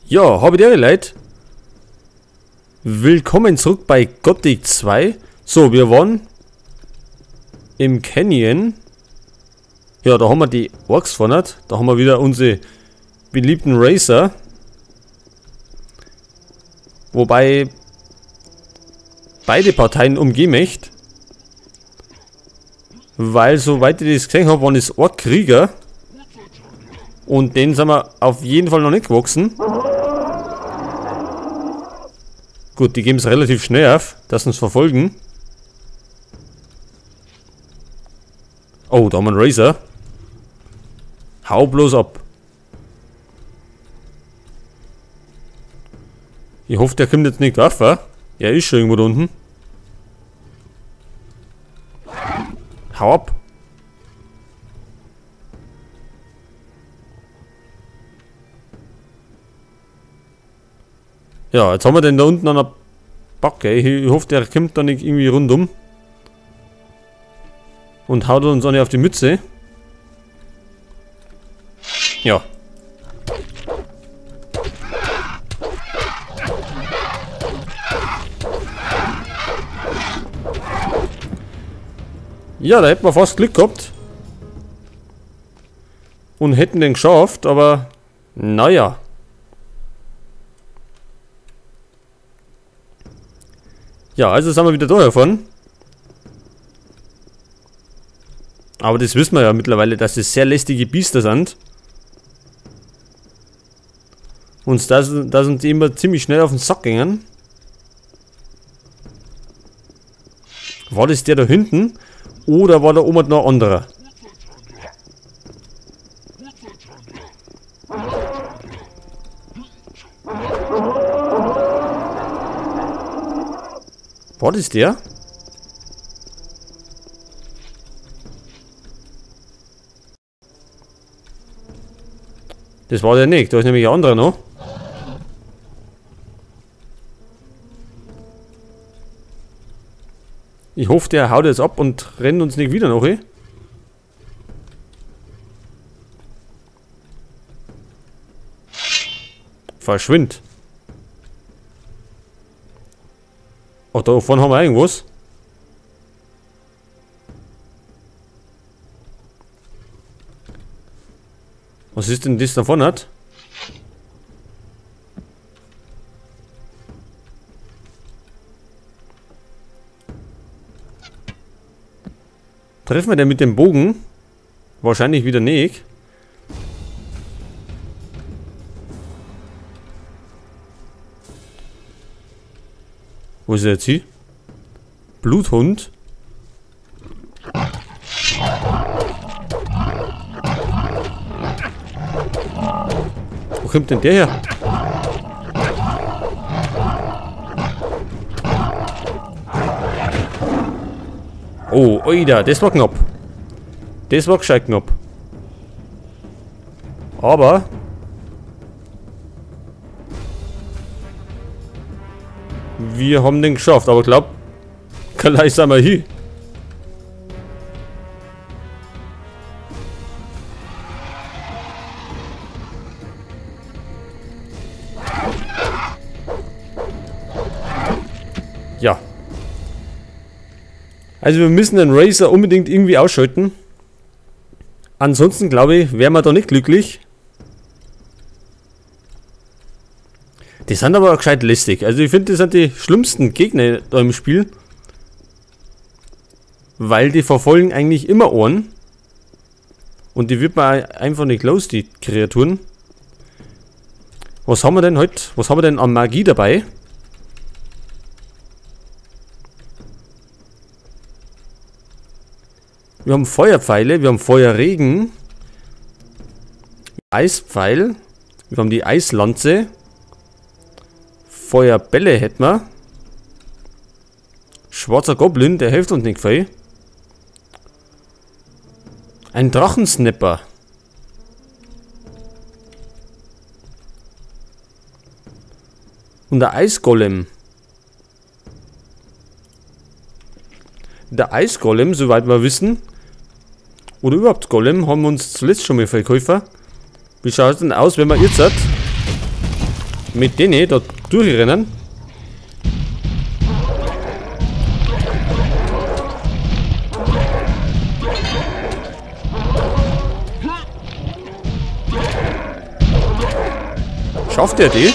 Ja, habe die Leute. Willkommen zurück bei Gothic 2. So, wir waren im Canyon. Ja, da haben wir die Orks vorne. Da haben wir wieder unsere beliebten Racer. Wobei beide Parteien umgehen möchte. Weil, soweit ich das gesehen habe, waren es Ork-Krieger. Und den sind wir auf jeden Fall noch nicht gewachsen. Gut, die geben es relativ schnell auf, dass sie uns verfolgen. Oh, da haben wir einen Racer. Hau bloß ab. Ich hoffe, der kommt jetzt nicht drauf, wa? Er ist schon irgendwo da unten. Hau ab. Ja, jetzt haben wir den da unten an der Backe. Ich hoffe, der kommt da nicht irgendwie rundum. Und haut uns auch nicht auf die Mütze. Ja. Ja, da hätten wir fast Glück gehabt. Und hätten den geschafft, aber naja. Ja, also sind wir wieder da davon. Aber das wissen wir ja mittlerweile, dass es sehr lästige Biester sind. Und da sind die immer ziemlich schnell auf den Sack gegangen. War das der da hinten? Oder war da oben noch ein anderer? War das der? Das war der nicht, da ist nämlich ein anderer noch. Ich hoffe, der haut jetzt ab und rennt uns nicht wieder nach. Verschwind. Oh, da vorne haben wir irgendwas. Was ist denn das da vorne hat? Treffen wir den mit dem Bogen? Wahrscheinlich wieder nicht. Wo ist er jetzt hin? Bluthund. Wo kommt denn der her? Oh, oida, das war knapp. Das war gescheit knapp. Aber wir haben den geschafft, aber glaub, gleich sind wir hier. Ja. Also wir müssen den Racer unbedingt irgendwie ausschalten. Ansonsten glaube ich, wären wir da nicht glücklich. Die sind aber auch gescheit lästig. Also ich finde, das sind die schlimmsten Gegner da im Spiel. Weil die verfolgen eigentlich immer Ohren. Und die wird man einfach nicht los, die Kreaturen. Was haben wir denn heute? Was haben wir denn an Magie dabei? Wir haben Feuerpfeile, wir haben Feuerregen. Eispfeil. Wir haben die Eislanze. Feuerbälle hätten wir. Schwarzer Goblin, der hilft uns nicht viel. Ein Drachensnipper. Und der Eisgolem. Der Eisgolem, soweit wir wissen, oder überhaupt Golem, haben wir uns zuletzt schon mal verkäufer. Wie schaut es denn aus, wenn man jetzt hat? Mit denen da durchrennen. Schafft er die?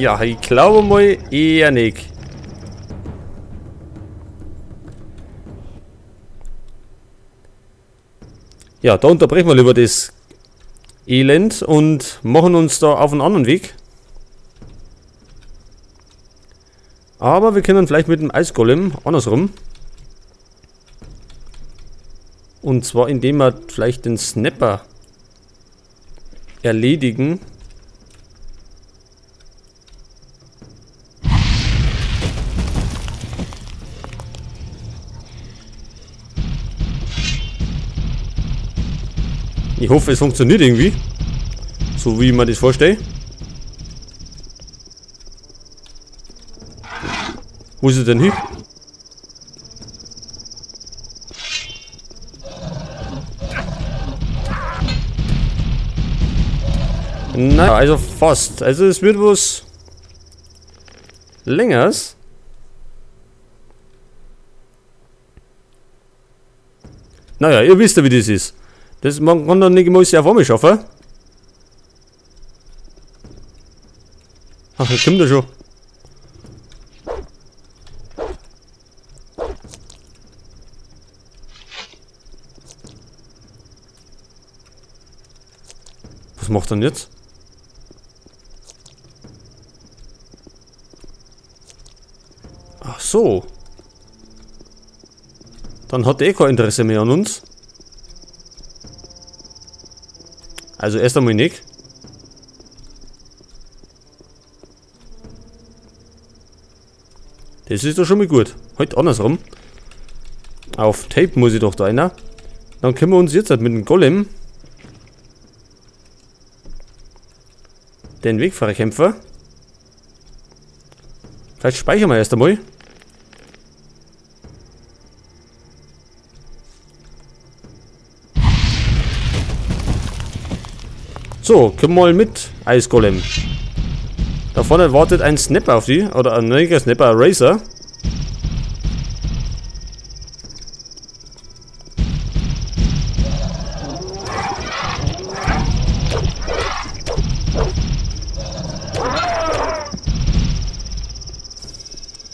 Ja, ich glaube mal eher nicht. Ja, da unterbrechen wir lieber das Elend und machen uns da auf einen anderen Weg. Aber wir können vielleicht mit dem Eisgolem andersrum. Und zwar indem wir vielleicht den Snapper erledigen. Ich hoffe, es funktioniert irgendwie. So wie ich mir das vorstelle. Wo ist er denn hin? Naja, also fast. Also es wird was Längeres. Naja, ihr wisst ja, wie das ist. Das, man kann dann nicht immer sehr vor mir schaffen. Ach, das kommt ja schon. Was macht er denn jetzt? Ach so. Dann hat er eh kein Interesse mehr an uns. Also erst einmal nicht. Das ist doch schon mal gut. Heute andersrum. Auf Tape muss ich doch da einer. Dann können wir uns jetzt halt mit dem Golem den Wegfahrerkämpfer. Vielleicht speichern wir erst einmal. So, komm mal mit, Eisgolem. Da vorne wartet ein Snapper auf die. Oder ein neuer Snapper, ein Racer.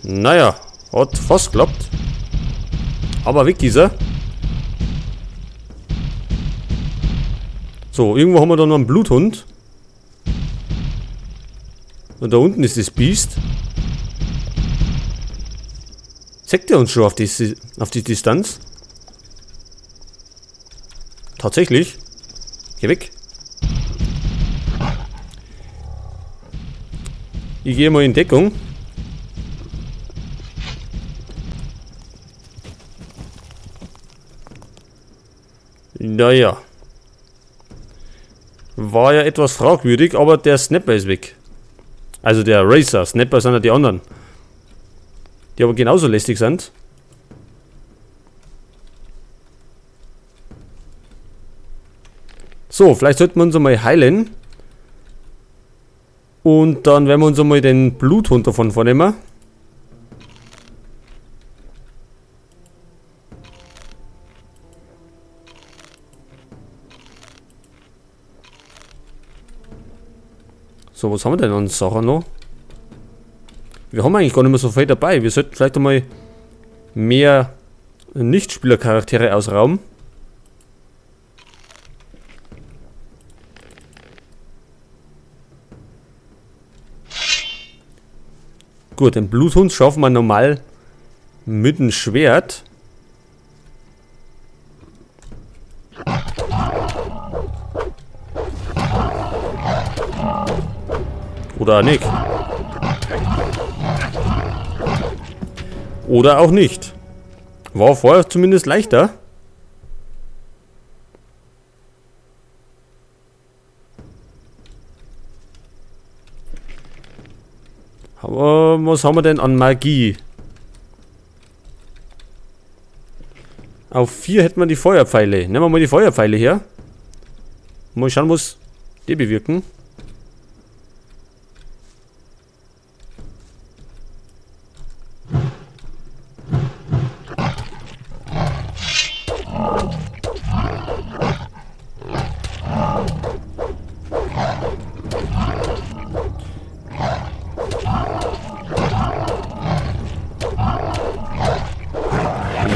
Naja, hat fast geklappt. Aber weg dieser. So, irgendwo haben wir da noch einen Bluthund. Und da unten ist das Biest. Zeigt er uns schon auf die Distanz? Tatsächlich. Geh weg. Ich gehe mal in Deckung. Naja. War ja etwas fragwürdig, aber der Snapper ist weg. Also der Racer. Snapper sind ja die anderen. Die aber genauso lästig sind. So, vielleicht sollten wir uns einmal heilen. Und dann werden wir uns einmal den Bluthund davon vornehmen. So, was haben wir denn an Sachen noch? Wir haben eigentlich gar nicht mehr so viel dabei. Wir sollten vielleicht einmal mehr Nichtspielercharaktere ausrauben. Gut, den Bluthund schaffen wir normal mit dem Schwert. Oder nicht. Oder auch nicht. War vorher zumindest leichter. Was haben wir denn an Magie? Auf 4 hätten wir die Feuerpfeile. Nehmen wir mal die Feuerpfeile her. Mal schauen, was die bewirken.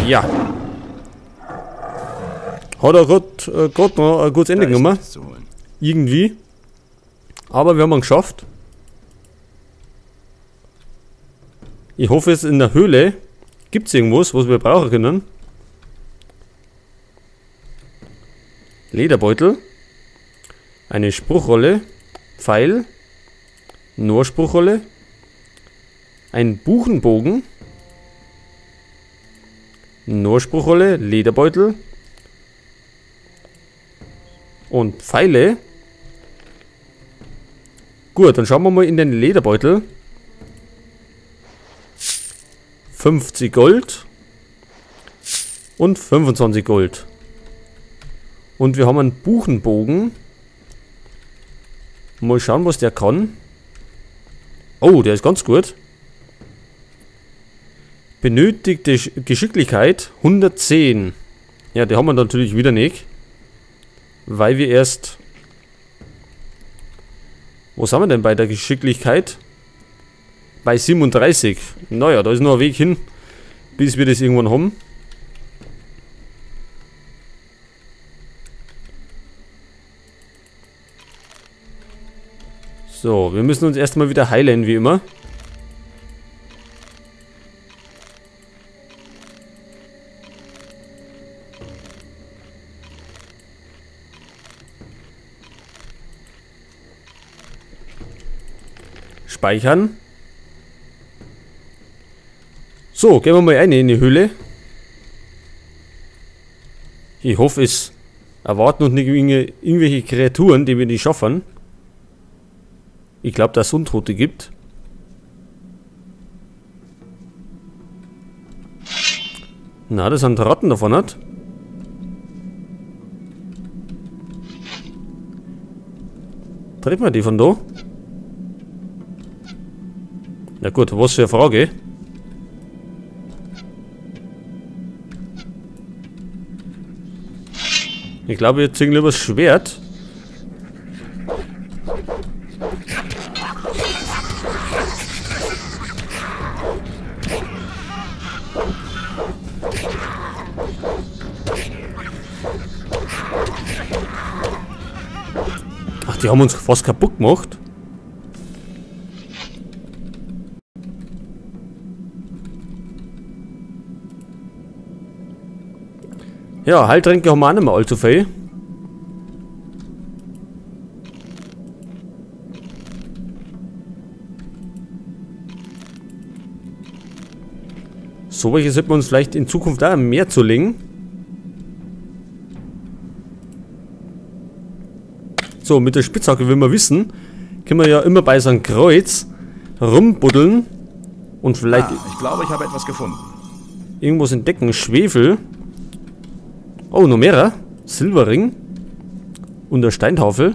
Ja. Hat er grad noch ein gutes Ende genommen. Irgendwie. Aber wir haben ihn geschafft. Ich hoffe, jetzt in der Höhle gibt es irgendwas, was wir brauchen können. Lederbeutel. Eine Spruchrolle. Pfeil. Nur Spruchrolle. Ein Buchenbogen. Nur Spruchrolle, Lederbeutel und Pfeile. Gut, dann schauen wir mal in den Lederbeutel. 50 Gold und 25 Gold. Und wir haben einen Buchenbogen. Mal schauen, was der kann. Oh, der ist ganz gut. Benötigte Geschicklichkeit 110. Ja, die haben wir natürlich wieder nicht. Weil wir erst... Was haben wir denn bei der Geschicklichkeit? Bei 37. Naja, da ist noch ein Weg hin, bis wir das irgendwann haben. So, wir müssen uns erstmal wieder heilen, wie immer. Speichern. So, gehen wir mal rein in die Höhle. Ich hoffe, es erwarten uns nicht irgendwelche Kreaturen, die wir nicht schaffen. Ich glaube, dass es Untote gibt. Na, das sind Ratten davon, hat. Treten wir die von da? Na gut, was für eine Frage. Ich glaube, wir ziehen lieber das Schwert. Ach, die haben uns fast kaputt gemacht. Ja, Heiltränke haben wir auch nicht mehr allzu viel. So welche sollten wir uns vielleicht in Zukunft auch mehr zulegen. So, mit der Spitzhacke, will man wissen, können wir ja immer bei so einem Kreuz rumbuddeln und vielleicht... Ich glaube, ich habe etwas gefunden. Irgendwas entdecken. Schwefel. Oh, noch mehrere. Silberring. Und der Steintafel.